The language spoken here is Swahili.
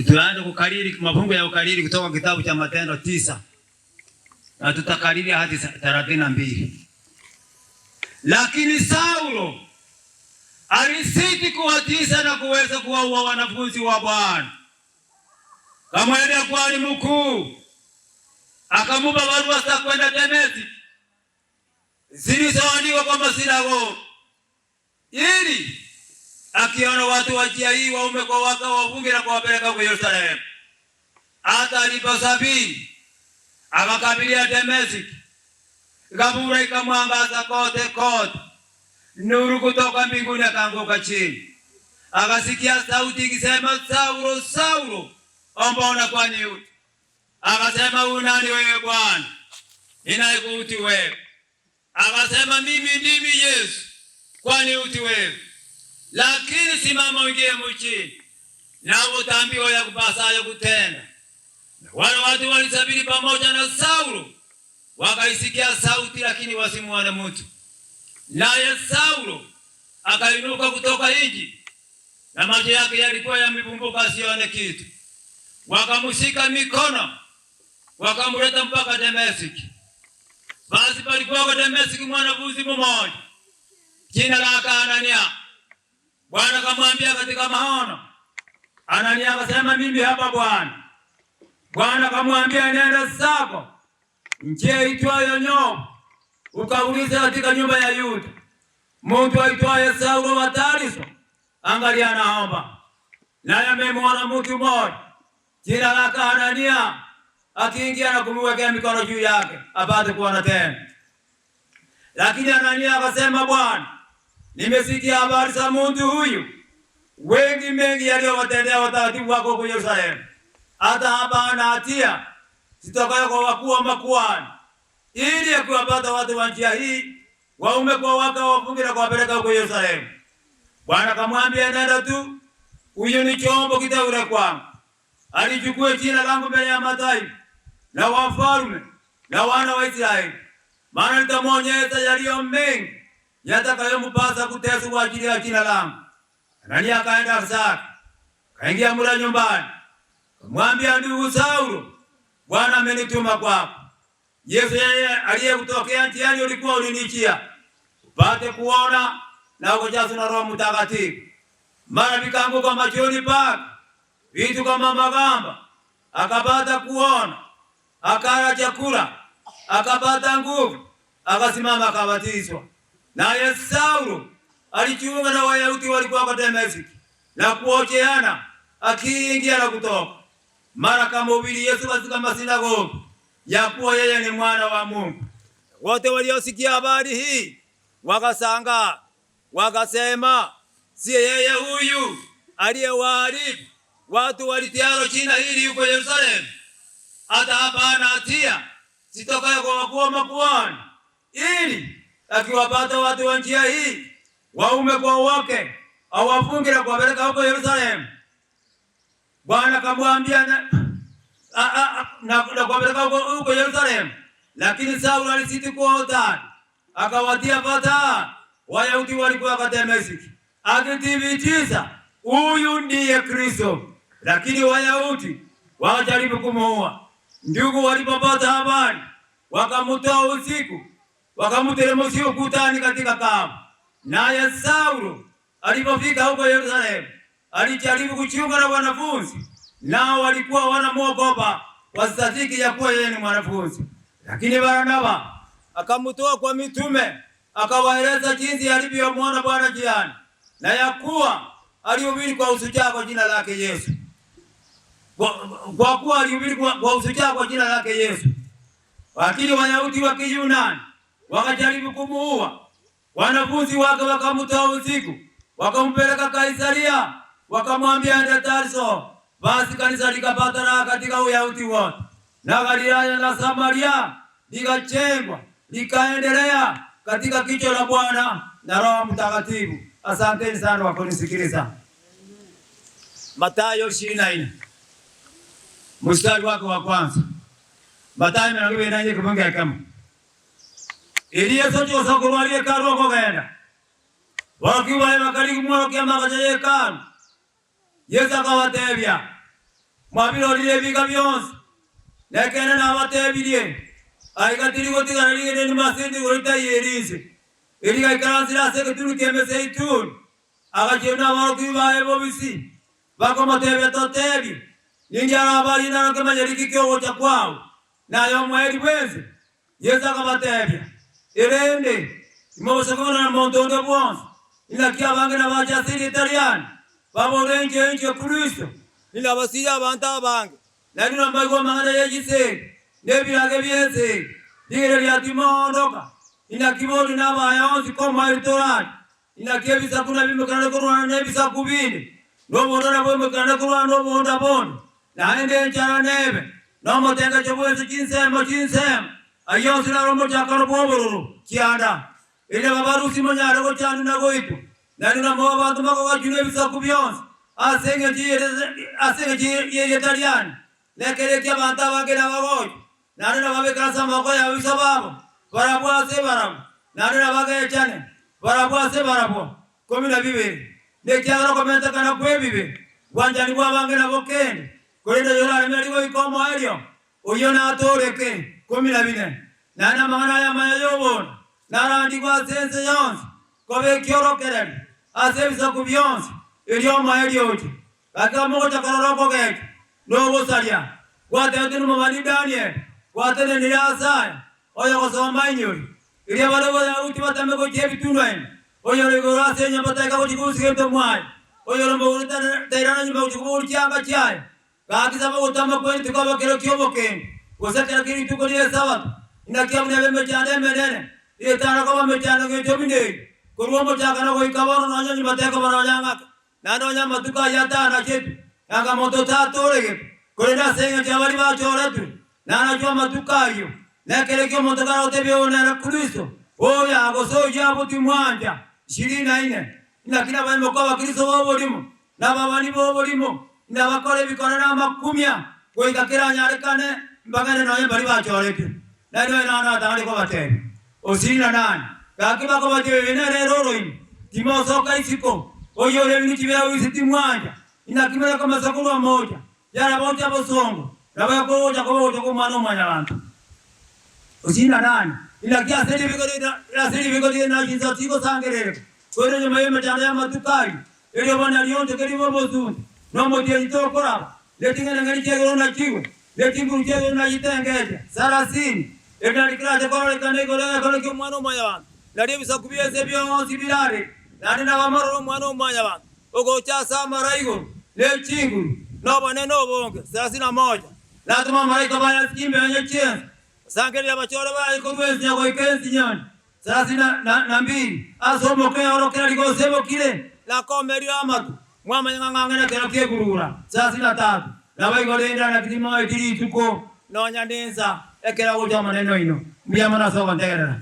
Tuanze kukariri mafungu ya ukariri kutoka kitabu cha Matendo 9 na tutakariri hadi 32. Lakini Saulo alisiti kuwatisa na kuweza kuwaua wanafunzi wa Bwana. Kamwendea kuhani mkuu akamupa barua za kwenda Dameski zilizoandikwa kwa masinagogi, ili akiona watu wa njia hii waume kwa wake wafunge na kuwapeleka kwa Yerusalemu. Hata aliposafiri akakabilia Dameski, ghafula ikamwangaza kote kote, nuru kutoka mbinguni, akaanguka chini. Akasikia sauti ikisema, Saulo, Saulo, mbona kwaniuti? Akasema, u nani wewe Bwana? Ninayekuuti wewe. Akasema, mimi ndimi Yesu, kwani uti wewe? Lakini simama uingie mchini, na utaambiwa yakupasayo kutenda. Na wale watu walisafiri pamoja na Saulo wakaisikia sauti, lakini wasimuone mtu. Naye Saulo akainuka kutoka inji, na macho yake yalikuwa yamevumbuka asione kitu. Wakamshika mikono, wakamleta mpaka Dameski. Basi palikuwa kwa Dameski mwanafunzi mmoja jina lake Anania. Bwana akamwambia katika maono. Anania akasema, mimi hapa Bwana. Bwana akamwambia, nenda zako njia itwayo Nyofu, ukaulize katika nyumba ya Yuda mtu aitwaye Saulo wa Tarso, angalia naomba. Naye amemwona mtu mmoja jina lake Anania akiingia na kumwekea mikono juu yake apate kuona tena. Lakini Anania akasema, Bwana, nimesikia habari za mtu huyu wengi mengi yaliyowatendea watakatifu wako huko Yerusalemu, hata hapa ana hatia zitokayo kwa wakuu wa makuhani, ili akiwapata watu wa njia hii waume kwa wake wafunge na kuwapeleka huko Yerusalemu. Bwana akamwambia, nenda tu, huyu ni chombo kiteule kwangu, alichukue jina langu mbele ya mataifa na wafalme na wana wa Israeli, maana nitamwonyesha yaliyo mengi yatakayomupasa kuteswa kwa ajili ya jina langu. Anania akaenda zake, kaingia mula nyumbani, kamwambia ndugu Saulo, Bwana amenituma kwako. Yesu yeye aliyekutokea njiani ulikuwa ulinichia upate kuona na kujazwa na Roho Mtakatifu. Mara vikaanguka machoni pake vitu kama magamba, akapata kuona, akala chakula, akapata nguvu, akasimama akabatizwa. Naye Saulo alijiunga na Wayahudi walikuwa kwa Dameski na kuocheana, akiingia na kutoka. Mara kamhubiri Yesu katika masinagogi ya kuwa yeye ni mwana wa Mungu. Wote waliosikia habari hii wakashangaa, wakasema, si yeye huyu aliyewaharibu watu walitialo jina hili huko Yerusalemu? Hata hapa ana hatia zitokayo kwa wakuu wa makuhani, ili akiwapata watu wa njia hii waume kwa wake awafunge na kuwapeleka huko Yerusalemu. Bwana akamwambia na kuwapeleka huko Yerusalemu. Lakini Saulo alisiti kuwa hodari, akawatia fadhaa Wayahudi walikuwa kwa Dameski, akithibitisha huyu ndiye Kristo. Lakini Wayahudi wakajaribu kumuua. Ndugu walipopata habari, wakamtoa usiku, wakamteremsha ukutani katika kambi. Naye Saulo alipofika huko Yerusalemu, alijaribu kujiunga na wanafunzi, nao walikuwa wanamwogopa wasisadiki ya kuwa yeye ni mwanafunzi. Lakini Barnaba akamtoa kwa mitume, akawaeleza jinsi alivyomwona Bwana njiani na ya kuwa alihubiri kwa ushujaa kwa jina lake Yesu. Kwa kuwa alihubiri kwa ushujaa kwa jina lake Yesu. Lakini Wayahudi wa Kiyunani wakajaribu kumuua. Wanafunzi wake wakamtoa usiku, wakampeleka Kaisaria, wakamwambia aende Tarso. Basi kanisa likapata raha katika Uyahudi wote na Galilaya na Samaria, likajengwa likaendelea katika kicho la Bwana na Roho Mtakatifu. Asanteni sana kwa kunisikiliza. Mathayo 24 mstari wako wa kwanza. Mathayo 24 kubunga kama Eliya socho sokulwalie karu kogenda wakiwa bakali kumworokia magaja yekaru. Yesu akabatebia mwabirorire ebiga bionsi nekene nabatebirie aigatiri gotigana rigene nimasindi goritaiye erigaikaransire ase egetunu kia emezeituni agachia abaroki baye bobisi bakomotebia totebie ningi arabari narokemanya riki kiogocha kwao nayo omweri bwensi. Yesu akabatebia erende imobosokona na monto onde bwonsi inaki abange nabacha ase erieta riane babore inche inche Kristo ninabasirie abanto abange lakini nambaigwa amang'ana ya echisegi nebirage biensegi rigere riatimoondoka inaki bori nabaye onsi komaeri torari inaki ebisaku nabimekane korwana na ebisaku binde nobonda nabwemekane korwana nobonda bonde naende enchara nebe nomotengecho bwensi chinsemo chinsemo ayio onsi naro omochakano bwa obororo kianda ere babarusi monyare gochanu na goitwa naende namo abanto bakogachuna ebisaku bionsi ase eng'encho yerieta riane nekerekia abanto abange nabagochwa naende nababekera ase amaboko ya ababisa babo barabwo ase barabwo naende nabagechane barabwo ase barabwo 12 nekiagera okomentekana kwa ebibe bwanchani bwa abange nabo kende korende yoraremia rigoika omoerio oyo natoreke 14 naende amang'ana aya amaya yobona narandikwa ase ense yonsi koba ekiorokereri ase ebisaku bionsi erio omoerio oche gaki mogocha korora okogecha nogosaria gwatebete nomobani Daniel gwatenenire Isaya oyo gosoma inyori eria bare Boyahudi batame gochia ebitunwa ime oyo ore igoro ase enyomba taika gochia kobusia gento mwaye oyo ore omogoro tairana nyuma gochia koboria chianga chiaye gaki saba ogotama kwenu tikoba kero kia obokenge gose kero kia rituko ria esabato inaki abuna ebe emechando emenene etara koba emechando ng'encho buna eywo korwa omochakano goika bono nonya nyuma tekoba nonya ng'ake naende nonya amatuko aywo atanachetu anga monto tatoregete korende ase eng'encho abari bachoretwe nanachwa amatuko aywo nekerekia omonto karagotebia oyo nere Kristo oyo agose oyo abuti mwanja 24 inaki nabaimoka abakristo boborimo nababani boborimo nabakora ebikora na amakumia goika keranyarekane mbagane nonya bari bachoretwe naende nana atang'ani kobatebia 28 gaki bakobatebia nere oroimo timosoka isiko oyo ore ebinto chibera wisi timwanja inaki marakomasa korwa moja yarabocha bosongo nabakogocha kobogocha kwa omwana omwanyabanto 28 inaki ase ribiko rire nachinsa tigosangerereka kwere nyuma ya emechando ya amatuko aywo erio bono rionte keribo obosunte nomotienyi tokoraba leting'eneng'eri chiegero nachiwe lechinguru chiegero nachitengecha 30 ebinarikirache kororekana igoro egekoro kia omwana omwanyabanto nario ebisaku biense bionsi birare naende nabamorora omwana omwanyabanto ogocha ase amara igoro nechinguru nobonene obonge 31 natuma amaraika baye chimbenye chiense sangeria abachore baye korwa ensinya goika ensinyani 32 ase omoke orokera rigose bokire nakomerio amatu mwamanya ng'ang'ang'ene kero kiegurura 33 nabaigorenda nakirimo ekirituko nonya ninsa ekera gocha omonene oino mbuya mono ase ogontegerera.